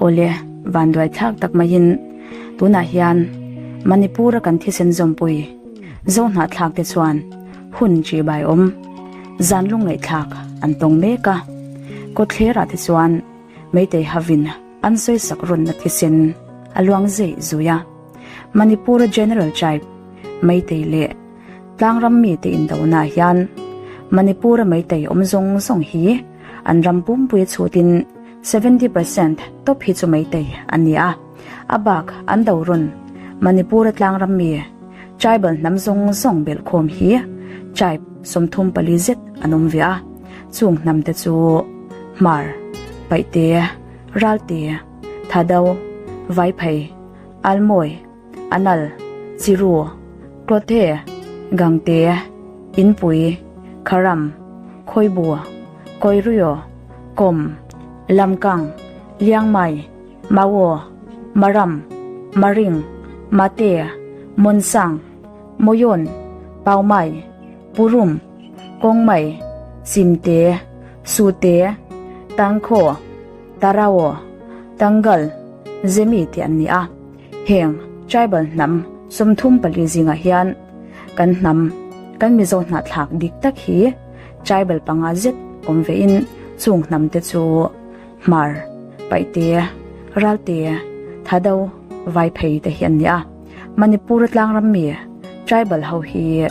Awle, vanduai thlak tak maiin tunah hian Manipur-a kan thisen zawmpui Zohnahthlak te chuan hun chibai awm zan lungngaihthlak an tawng mek a. Kawtthlerah te chuan Meitei havin an sawisak rawnna thisen a luang zeih zui a. Manipur-a General Tribe Meitei leh Tlangram mite indonaah hian Manipur-a Meitei awm zawng zawng hi an ram pumpui chhutin 70% tawp hi chu Meitei an ni a. A bak an do rawn Manipur-a tlangram mi tribal hnam zawng zawng belhkhawm hi tribe 34 zet an awm ve a. Chung hnam te chu Hmar, Paihte, Ralte, Thado, Vaiphei, Almawi, Anal, Chiru, Klothe, Gangte, Inpui, Kharam, Khawibu, Kawiruio, Kawm, Lamkang, Liangmai, Mawo, Maram, Maring, Mate, Mawnsang, Mawiawn, Paumai, Purum, Kawngmai, Chimte, Sute, Tangkhaw, Tarao, Tangal, Zemi te an ni a. Heng tribal hnam 34 zingah hian kan hnam, kan Mizo hnahthlak dik tak hi tribal panga zet awm vein chung hnam te chu Hmar, Paihte, Ralte, Thado, Vaiphei te hi an ni a. Manipur tlangram mi tribal ho hi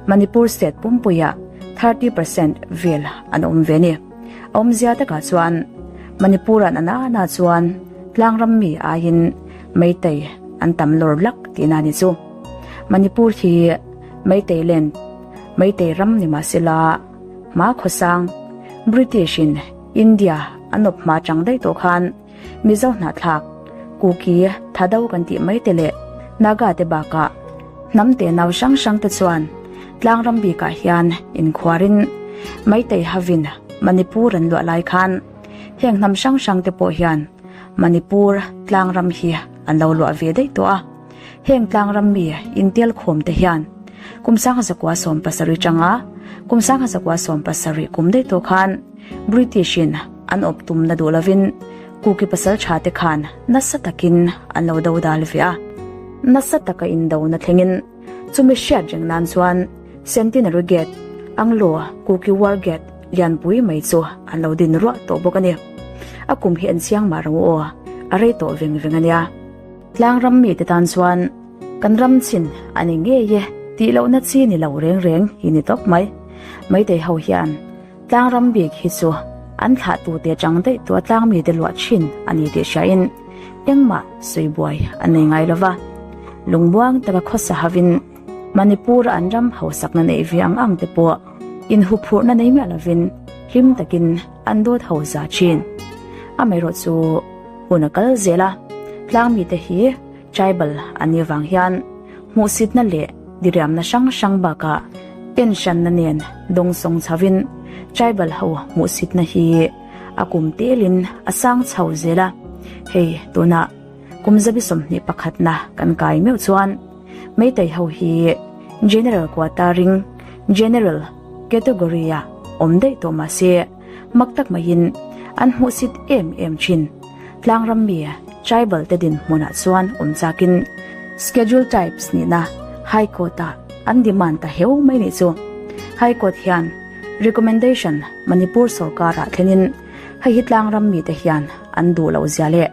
Manipur state pumpuiah 30% vel an awm ve ni. A awmzia takah chuan Manipur-ah na na chuan tlangram mi aiin Meitei an tam lawr lak tihna a ni chu. Manipur hi Meitei land, Meitei ram ni mah sela hma khawsang British-in India an awp hma chang daih tawh khan Mizo hnahthlak, Kuki, Thado kan tih mai te leh Naga te bakah hnam te nau hrang hrang te chuan tlangram bikah hian inkhuarin Meitei havin Manipur an luah lai khan heng hnam hrang hrang te pawh hian Manipur tlangram hi an lo luah ve daih tawh a. Heng tlangram mi intel khawm te hian kum 1970 tanga kum 1970 kum daih tawh khan British in an awp tumna duh lovin Kuki pasal tha te khan nasa takin an lo do dal ve a. Nasa taka indona thlengin chumi hriat reng nan chuan Centenary Gate, Anglo Kuki War Gate lianpui mai chu an lo din ruah tawh bawk a ni. A kum hi an chiang mah rang u aw, a rei tawh veng veng a nia. Tlangram mite tan chuan kan ram chin a ni ngei e tih lohna chi ni lo reng reng hi ni tawp mai. Meitei ho hian Tlangram bik hi chu an thlahtute chang daih tu a tlangmite luah thin a ni tih hriain engmah sawi buai an nei ngai lova. Lungmuang taka khawsa hovin Manipur-a an ram hausakna neih ve ang ang te pawh inhuphurhna nei miah lovin hlim takin an dawt ho za thin. Amaherawh chu hun a kal zel a, tlangmite hi tribal an nih avang hian hmuhsitna leh diriamna hrang hrang bakah penhranna nen dawngsawng chhovin tribal ho hmuhsitna hi a kum telin a sang chho zel a. Hei tunah kum zabi 21 na kan kai meuh chuan Meitei ho hi General quota ring General category ah awm daih tawh mah se mak tak maiin an hmuhsit em em thin. Tlangram mi tribal te dinhmunah chuan awm chakin Schedule Tribes nihna High Court-ah an demand ta heu mai nih chu. High Court hian recommendation Manipur sorkarah thlenin hei hi tlangram mite hian an duh loh zia leh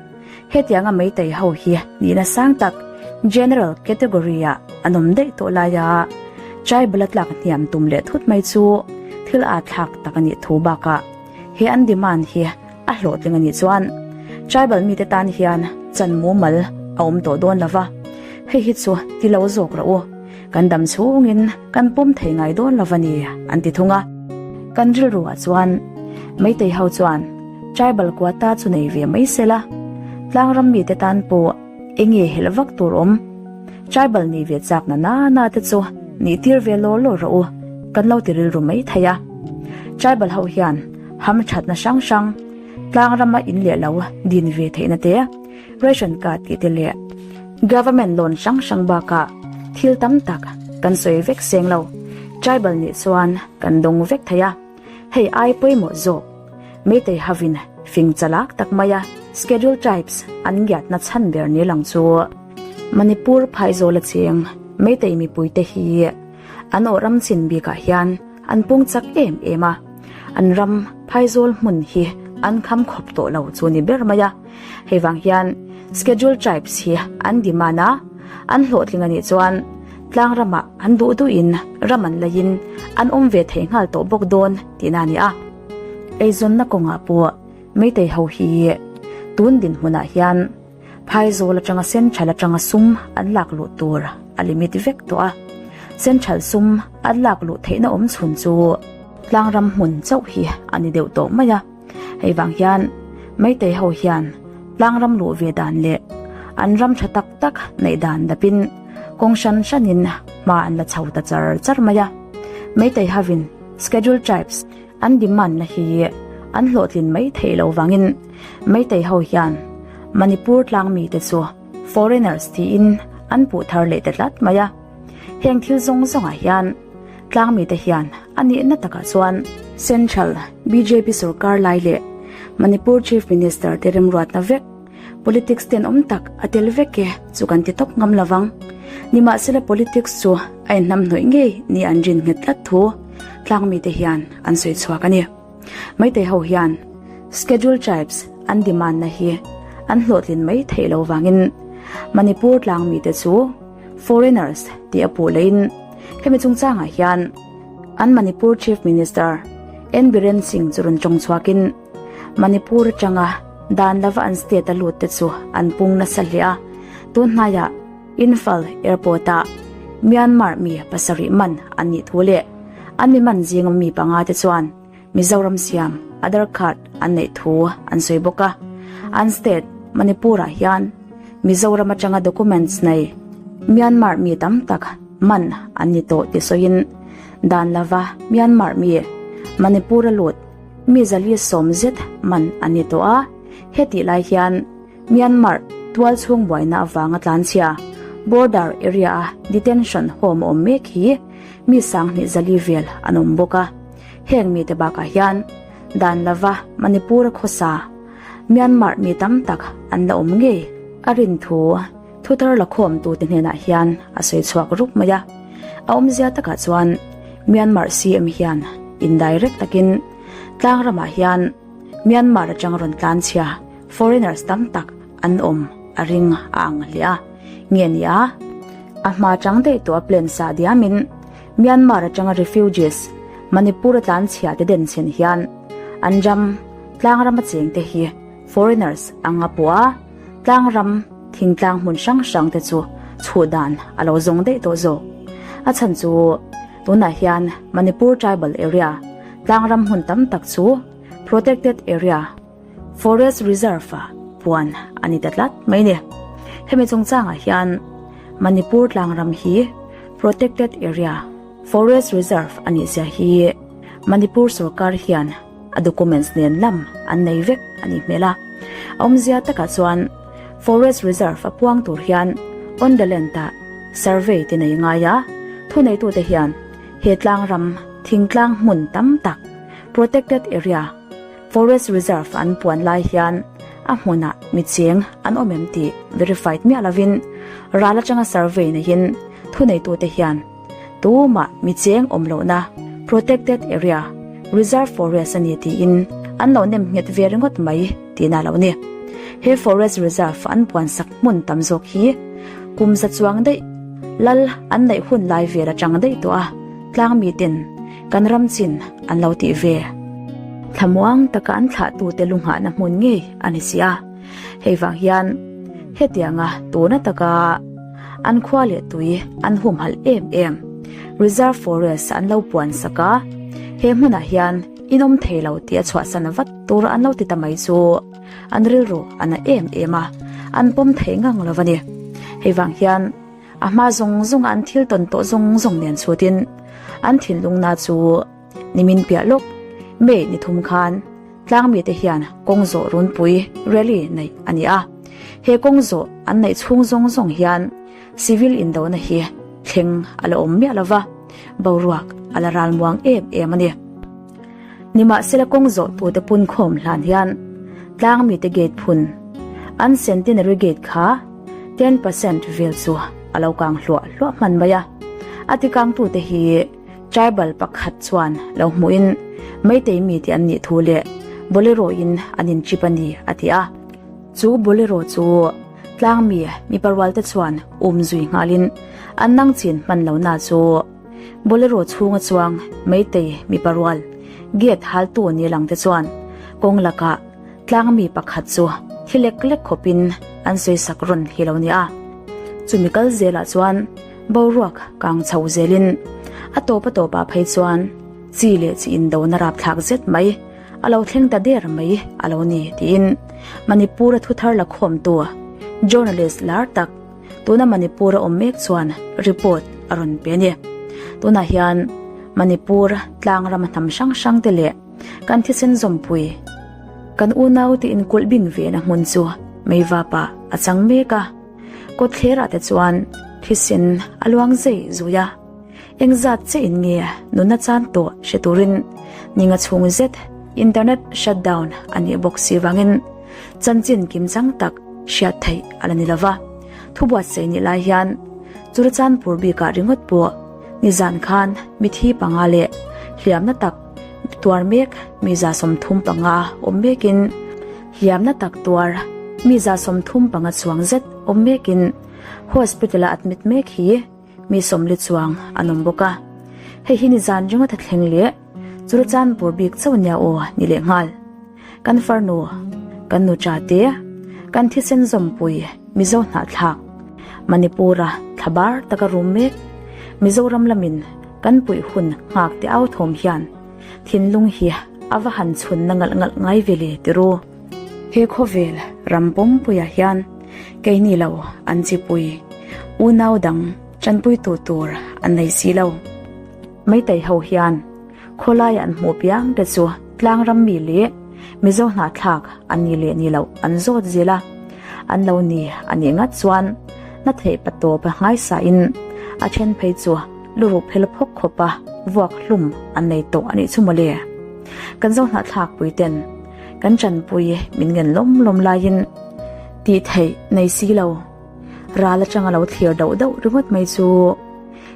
hetianga Meitei ho hi nihna sang tak General category-ah an awm daih tawh laia tribal a tlak hniam tum leh thut mai chu thil aa thlak tak a nih thu bakah he an demand hi a hlawhtling a nih chuan tribal mite tan hian chan mumal a awm tawh dawn lova, hei hi chu ti lo zawk rawh u, kan dam chhungin kan pawm thei ngai dawn lova ni an ti thung a. Kan rilru ah chuan Meitei ho chuan tribal quota chu nei ve mai sela, tlangram mite tan pawh enge helh vak tur awm, tribal nih ve chak na na na te chu nih tir ve law law rawh u kan lo ti rilru mai thei a. Tribal ho hian ham thatna hrang hrang, tlang rama in leh lo din ve theihna te, ration card tih te leh government loan hrang hrang bakah thil tam tak kan sawi vek seng lo. Tribal nih chuan kan dawng vek thei a, hei ai pawimawh zawk. Meitei havin fing chalak tak maia Schedule Tribes an ngiatna chhan ber ni lang chu Manipur phaizawla cheng Meitei mipuite hi an awh ram chin bikah hian an pung chak em em a, an ram phaizawl hmun hi an kham khawp tawh lo chu ni ber mai a. Hei vang hian Schedule Tribes hi an demand a, an hlawhtling a nih chuan tlang ramah an duh duhin ram an laiin an awm ve thei nghal tawh bawk dawn tihna a ni a. Eizawnna kawngah pawh Meitei ho hi tun dinhmunah hian Phaizawl atanga Central atanga sum an lak luh tur a limit vek tawh a, Central sum an lak luh theihna awm chhun chu tlangram hmun chauh hi a ni deuh tawh mai a. Hei vang hian Meitei ho hian tlangram luh ve dan leh an ram tha tak tak neih dan dapin kawng hran hranin hma an la chho ta char char mai a. Meitei hovin Scheduled Tribes an demand na hi an hlawhtlin mai theih loh vangin Meitei ho hian Manipur tlang mite chu foreigners tiin an puh thar leh ta tlat mai a. Heng thil zawng zawngah hian tlang mite hian a nihna takah chuan Central bjp sorkar lai leh Manipur Chief Minister te remruatna vek Politics tenawm tak a tel vek e chu kan ti tawp ngam lovang. Nimahsela politics chu a inhnamhnawih ngei ni an rin nghet tlat thu tlang mite hian an sawi chhuak a ni. Meitei ho hian Scheduled Tribes an demand na hi an hlawhtlin mai theih lo vangin Manipur tlang mite chu foreigners tih a puh lehin hemi chungchangah hian an Manipur Chief Minister N Biren Singh chu rawn tawng chhuakin Manipur atanga dan lova an state a lut te chu an pung nasa hle a, tun hnaiah Imphal Airport ah Myanmar mi pasarih man an nih thu leh an mi man zinga mi panga te chuan Mizoram siam Aadhaar card an neih thu an sawi bawk a, an state Manipur ah hian Mizoram atanga documents nei Myanmar mi tam tak man an ni tawh ti sawiin dan lova Myanmar mi Manipur a lut Mi zali sawm zet man an ni tawh a, hetih lai hian Myanmar tual chhung buaina avanga tlanchhia border area-a detention home a awm mek hi mi sanghnih zali vel an awm bawk a. Heng mite bakah hian dan lova Manipur-a khawsa Myanmar mi tam tak an la awm ngei a rin thu thuthar lakhawmtute hnenah hian a sawi chhuak rup mai a. A awmzia takah chuan Myanmar CM hian indirect takin tlang ramah hian Myanmar atang rawn tlanchhia foreigners tam tak an awm a ring a ang hle a. Nge ni a, a hma chang daih tawh a plan sa diamin Myanmar atanga refugees Manipur a tlanchhia te denchhen hian an ram tlang rama chengte hi foreigners anga pawh a, Tlang ram, thingtlang hmun hrang hrang te chu chhuh dan a lo zawng daih tawh zawk. A chhan chu tunah hian Manipur Tribal Area, tlang ram hmun tam tak chu Protected Area, Forest Reserve ah puan a ni ta tlat mai ni. Hemi chungchangah hian Manipur tlang ram hi Protected Area, Forest Reserve a nih zia hi Manipur sorkar hian a documents nen lam an nei vek a nih hmel a. A awmzia takah chuan Forest Reserve a puang tur hian on the land ah survey te nei ngai a, thuneitute hian he tlang ram thingtlang hmun tam tak protected area Forest Reserve an puan lai hian a hmunah mi cheng an awm em tih verified miah lovin ral atanga survey neihin thuneitute hian Tumah mi cheng awm lohna Protected Area, Reserve Forest a ni tiin an lo nem nghet ve ringawt mai tihna a lo ni. He Forest Reserve an puansak hmun tam zawk hi kum za chuang daih lal an neih hun lai vel atang daih tawh a, tlang miten kan ram chin an lo tih ve. Thlamuang taka an thlahtute lu nghahna hmun ngei a ni si a, hei vang hian hetianga tuna taka An khua leh tui an humhalh em em. Reserve Forest an lo puan sak a, he hmunah hian in awm thei lo tih a chhuahsan vat tur an lo ti ta mai chu an rilru a na em em a, an pawm thei ngang lo a ni. Hei vang hian a hma zawng zawnga an thil tawn tawh zawng zawng nen chhutin an thinlungna chu nimin piah lawk May ni thum khan Tlang mite hian kawng zawh runpui, rally, neih a ni a. He kawng zawh an neih chhung zawng zawng hian civil indona hi thleng a la awm miah lo va, boruak a la ral muang em em a ni. Nimahsela kawng zawh tute punkhawm hlan hian tlang mite gate phun. An Centenary Gate kha 10% vel chu a lo kang hluah hluah hman mai a. A tikangtute hi tribal pakhat chuan lo hmuhin Meitei mite an nih thu leh Bolero in an inchip a ni a ti a. Chu Bolero chu tlangmi mipa rualte chuan um zui nghalin an nangchin hman lohna chu Bolero chhunga chuang Meitei mipa rual gate haltu ni langte chuan kawng lakah tlangmi pakhat chu thi lek lek khawpin an sawisak rawn hi lo nia. Chumi kal zelah chuan boruak kang chho zelin a tawp a tawpah phei chuan chi leh chi indona rapthlak zet mai a lo thleng ta der mai a lo ni tiin Manipur-a thuthar la khawmtu journalist lar tak tuna Manipur-a awm mek chuan report a rawn pe a ni. Tunah hian Manipur tlang rama hnam hrang hrang te leh kan thisen zawmpui kan unaute inkulh bing vena hmun chu meivapa a chang mek a, kawtthlerah te chuan thisen a luang zei zui a. Engzat che in nge nunna chan tawh hre turin ninga chhung zet internet shutdown a nih bawk si vangin chanchin kimchang tak hriat theih a la ni lova. Thubuatsaih nih lai hian Churachandpur bikah ringawt pawh nizan khan mithi panga leh hliamna tak tuar mek mi 35 awm mekin hliamna tak tuar mi 35 chuang zet awm mekin hospital-a admit mek hi Mi sawmli chuang an awm bawk a, hei hi nizan ringawt a thleng leh Churachandpur bik chauh nia aw ni leh nghal. Kan farnu, kan nucha te, kan thisen zawmpui Mizo hnahthlak, Manipur-a thlabar taka rum mek, Mizoram lamin kan puih hun nghak te au thawm hian thinlung hi a va han chhunna ngalh ngalh ngai ve le ti ru. He khawvel ram pawmpuiah hian keini lo an chipui unau dang tanpuitu tur an nei si lo. Meitei ho hian khawlai an hmuh piang te chu tlang ram mi leh Mizo hnahthlak an ni leh ni loh an zawt zel a, an lo ni a nih ngat chuan na theih pa tawp a nghaisain a then phei chu luruh phel phawk khawpa vuak hlum an nei tawh a nih chu mawle. Kan zo hnahthlak pui ten kan chanpui min ngen lawm lawm laiin tih theih nei si lo. Ral atanga lo thlir dauh dauh ringawt mai chu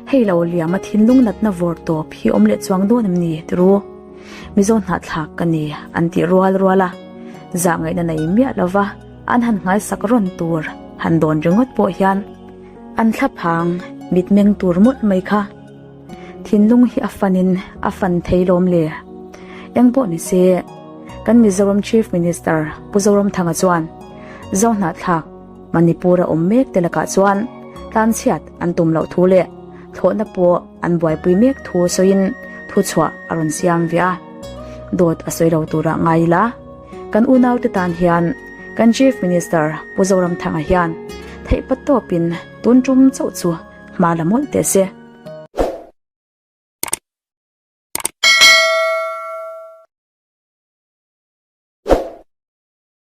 hei lo liam a thinlung natna vawr tawp hi awm leh chuang dawn em ni tiru? Mizo hnahthlak ka ni an tih rual rual a, zah ngaihna nei miah lova an han nghaisak rawn tur han dawn ringawt pawh hian an thlaphang mitmeng tur mawlh mai kha. Thinlung hi a fanin a fan thei lawm le. Eng pawh ni se, kan Mizoram Chief Minister Pu Zoramthanga chuan Zohnahthlak Manipur a awm mek te lakah chuan tlanchhiat an tum loh thu leh thlawhna pawh an buaipui mek thu sawiin thuchhuah a rawn siam ve a. Dawt a sawi lo turah ngai ila, kan unaute tan hian kan Chief Minister Pu Zoramthanga hian theihpatawpin tun tum chauh chu hma la mawlh teh se.